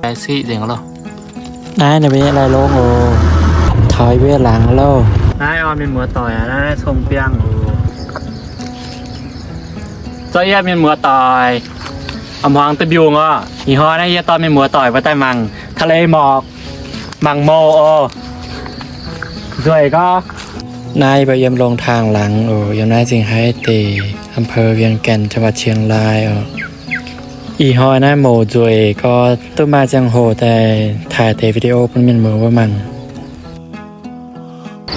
Naaiv siqv nzengc loh. Naaiv ninh mbuo nyei lai longx oc. Taux yie mbuo nyei laangz loh. Naaiv oix mienh muoz doic aqv, naaiv cong-biangh oc. Zorqv yie mienh muoz doic, a'hmuangx duqv mbiungc oc. Ih hnoi naaiv yie dorh mienh muoz doic mbuo daaih mangc ทะเลหมอก, mangc mouc oc. Nzueic gorx. Naaiv yie mbuo yiem longh taangh laangz oc. Yiem naaiv Zingh Haaix deic, อำเภอเวียงแก่น จังหวัดเชียงราย oc. Ih hnoi naaiv mouc nzueic gorx, duqv maaih ziangh hoc daaih taaih deix video bun mienh muoz mbuo mangc.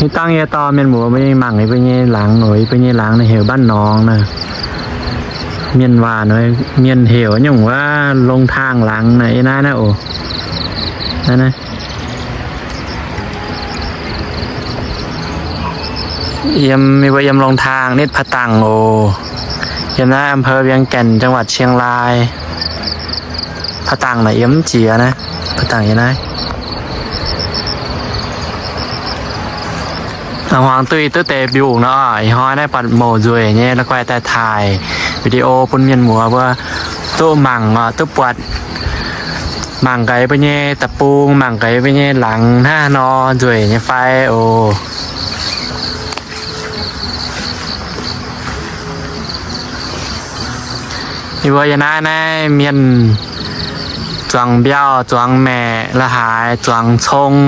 Ih dangh yie dorh mienh muoz mbuo mingh mangc yie mbuo nyei laangz oc. Yie mbuo nyei laangz naaiv heuc บ้านหนอง naaiv. Mienh waac, mienh heuc nyungc wuov longh taangh laangz naaiv, yie naaiv naaiv oc. Naaiv naaiv. Yiem, yie mbuo yiem longh taangh nitv ผาตั้ง oc. Yiem naaiv อำเภอเวียงแก่น จังหวัดเชียงราย. ผาตั้ง naaic yiem mv jiex naaiv, ผาตั้ง yiem naaiv. A'hmuangx duih duqv deix mbiungc nor, ih hnoi naaiv buatc mouc nzueic nyei, la'guaih daaih taaih video bun mienh muoz mbuo duqv mangc oc, duqv buatc. Mangc gaax mbuo nyei da'bung, mangc gaax mbuo nyei laangz hnangv nor nzueic nyei fai oc. Yie mbuo yiem naaiv naaiv mienh zuangx mbiauh, zuangx maeqc la'haaix, zuangx cong,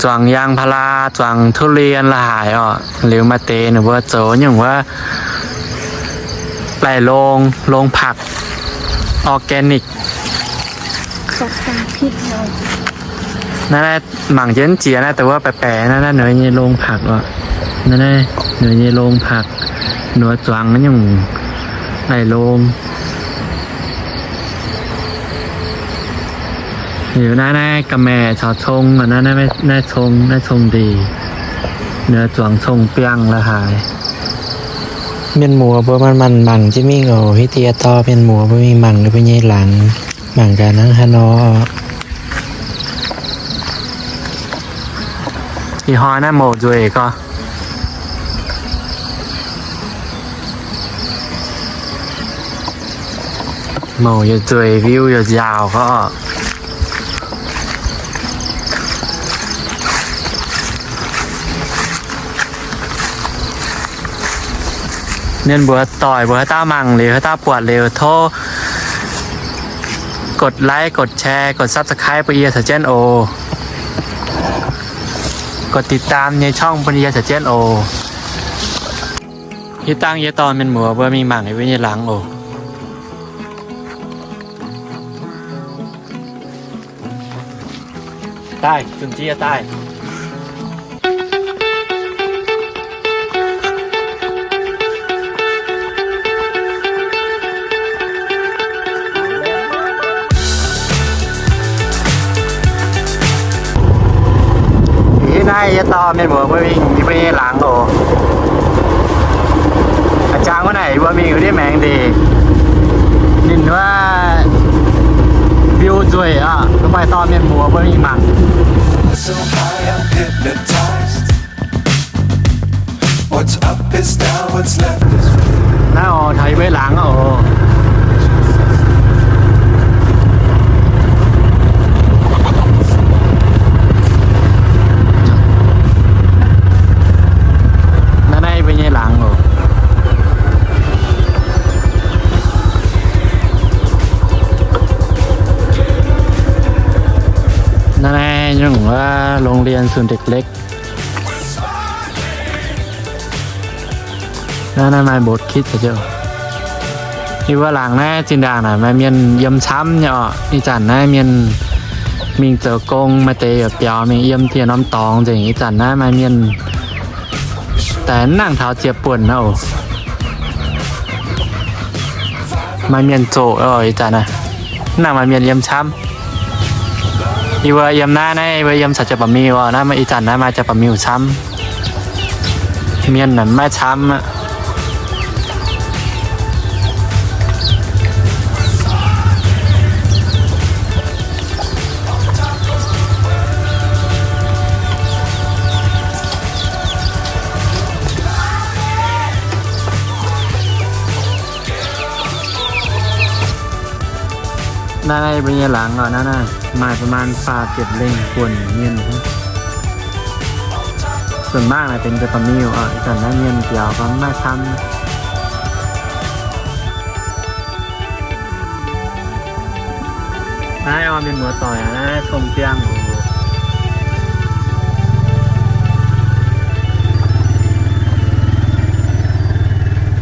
zuangx ยางพารา, zuangx ทุเรียน la'haaix oc. Liuz maaih deix ninh mbuo zoux nyungc wuov laih longh, longh ผัก, organic. Naaiv, naaiv mangc jienv jiex naaiv deix wuov baeqc baeqc naaiv, naaiv ninh nyei โรงผัก oc. Naaiv, naaiv ninh nyei โรงผัก, ninh mbuo zuangx nyungc laih longh. Liuz naaiv, naaiv ga'maeqc caux cong, naaiv, naaiv cong, naaiv cong-ndeic, ninh mbuo zuangx cong-biangh la'haaix. Mienh muoz mbuo manc-manc mangc jienv mingh oc. Hitv deix dorh mienh muoz mbuo mingh mangc ninh mbuo nyei laangz, mangc gaax hnangv haaix nor. Ih hnoi naaiv mouc nzueic gorx. Mouc yaac nzueic, view yaac nziaauc gorx. Mienh muoz doic mbuo haaix dauh mangc liuz, haaix dauh buatc liuz, tov กดไลค์ กดแชร์ กด Subscribe บน Yie Caux Jienv oc. กดติดตาม nyei ช่อง bun Yie Caux Jienv oc. Hitv dangh yie dorh mienh muoz mbuo mingh mangc yie mbuo nyei laangz oc. Daaih, zunc jiex daaih. Hitv naaiv yie dorh mienh muoz mbuo mingh yie mbuo nyei laangz oc. A'jang wuov naaic yie mbuo mingh wuov ndiev maengx ndeic, ninh wuov view nzueic oc, mv baac dorh mienh muoz mbuo mingh mangc. Naaiv oc, taux yie mbuo laangz oc. Naaiv, naaiv yie mbuo nyei laangz oc. Naaiv, naaiv nyungc wuov โรงเรียนศูนย์เด็กเล็ก. Naaiv, naaiv maaih mbuox kitv daaih jienv. Yie mbuo laangz naaiv zinh ndaangc naaic maaih mienh yiem camv nyei oc. Ih zanc naaiv mienh mingh zoux gong, maaih deix yaac biaux mingh yiem dieh norm dorngx nzengc. Ih zanc naaiv maaih mienh daaih mv nangc taux ziepc buonc naaiv oc. Maaih mienh zoqc oc. Ih zanc naaiv mv nangc maaih mienh yiem camv. Yie mbuo yiem naaiv, naaiv yie mbuo yiem caux Jaax Ba'miuh oc. Naaiv ih zanc naaiv maaih Jaax Ba'miuh camv. Mienh maiv camv aqv. Naaiv, naaiv mbuo nyei laangz oc, naaiv, naaiv maaih ประมาณ faah ziepc lengh buonc mienh. ส่วนมาก naaic benx deix บะหมี่ oc, ih zanc naaiv mienh biaux gorngv maiv camv. Naaiv oix mienh muoz doic aqv, naaiv cong-ziangh oc.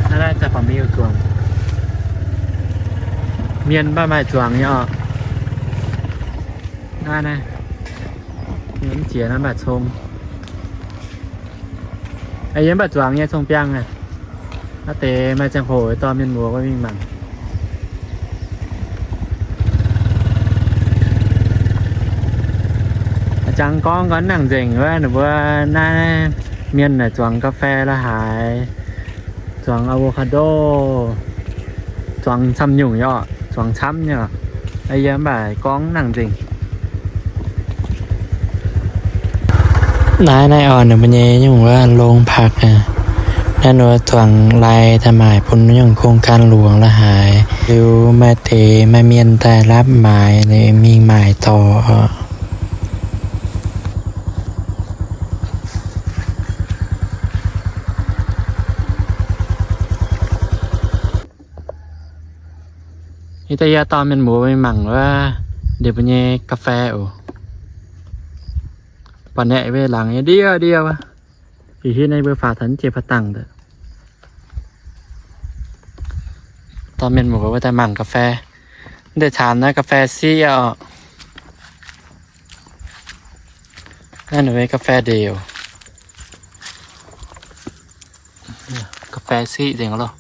Naaiv, naaiv บะหมี่ zuangx. Mienh mv baac maaih zuangx nyei oc. Naaiv, naaiv, mienh mv jiex naaiv mv baac cong. Yie mv baac zuangx nyei cong-biangh aqv. Naaiv deix maaih ziangh hoc dorh mienh muoz mingh mangc. Jangx gorngv, gorngv nangc nzengc wuov, ninh mbuo naaiv mienh naaic zuangx กาแฟ la'haaix, zuangx อะโวคาโด, zuangx camv nyungc nyei oc, zuangx camv nyei oc. Yie mv baac gorngv nangc nzengc. Naaiv, naaiv oc, ninh mbuo nyei nyungc wuov โรงพัก aqv. Naaiv ninh mbuo zuangx lai daaih maaic bun nyungc โครงการหลวง la'haaix, liuz maaih deix maaih mienh daaih รับหมาย liuz mingh maaic dorc oc. Ih daaih yie dorh mienh muoz mingh mangc wuov ndeic mbuo nyei กาแฟ oc. Buatc naaiv mbuo laangz nyei ndiev ndiev wuov. Ih hitv naaiv mbuo faaux taux jiex ป่าตัง daaih. Dorh mienh muoz mbuo daaih mangc กาแฟ. Mv deix caanx naaiv กาแฟ siqv oc. Naaiv ninh mbuo กาแฟ ndeic oc. กาแฟ siqv nzengc loh.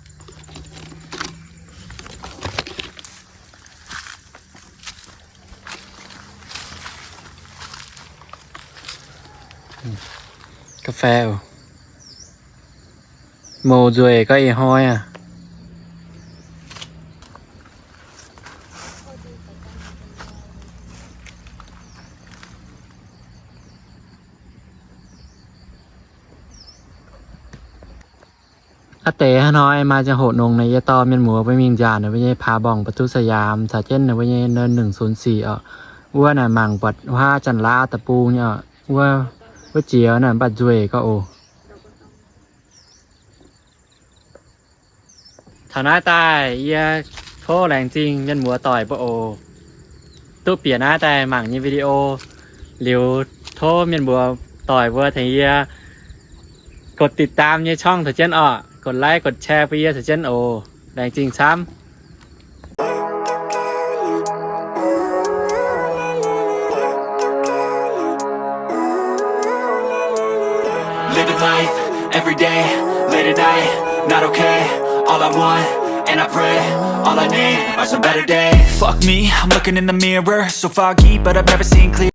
กาแฟ oc. Mouc nzueic gauh ih hnoi aqv. Aav deix haaix hnoi maaih ziangh hoc nongx naaic, yie dorh mienh muoz mbuo mingh nziaauc ninh mbuo nyei ผาบ่อง ประตูสยาม caux jienv ninh mbuo nyei เนิน หนึ่งศูนย์สี่ oc. Wuov naaic mangc buatc huaav Janx-Laauv deic-bung nyei oc. Wuov, wuov jiex naaic mv baac nzueic gauh oc. Taux naaiv daaih yie tov laengz zingh mienh muoz doic mbuo oc. Duqv bieqc naaiv daaih mangc nyei video liuz, tov mienh muoz doic mbuo tengx yie กดติดตาม nyei ช่อง caux jienv oc, กดไลค์ กดแชร์ bun yie caux jienv oc. Laengz zingh camv. Living life every day, late at night, not okay. All I want, and I pray, all I need are some better days. Fuck me, I'm looking in the mirror, so foggy, but I've never seen clear.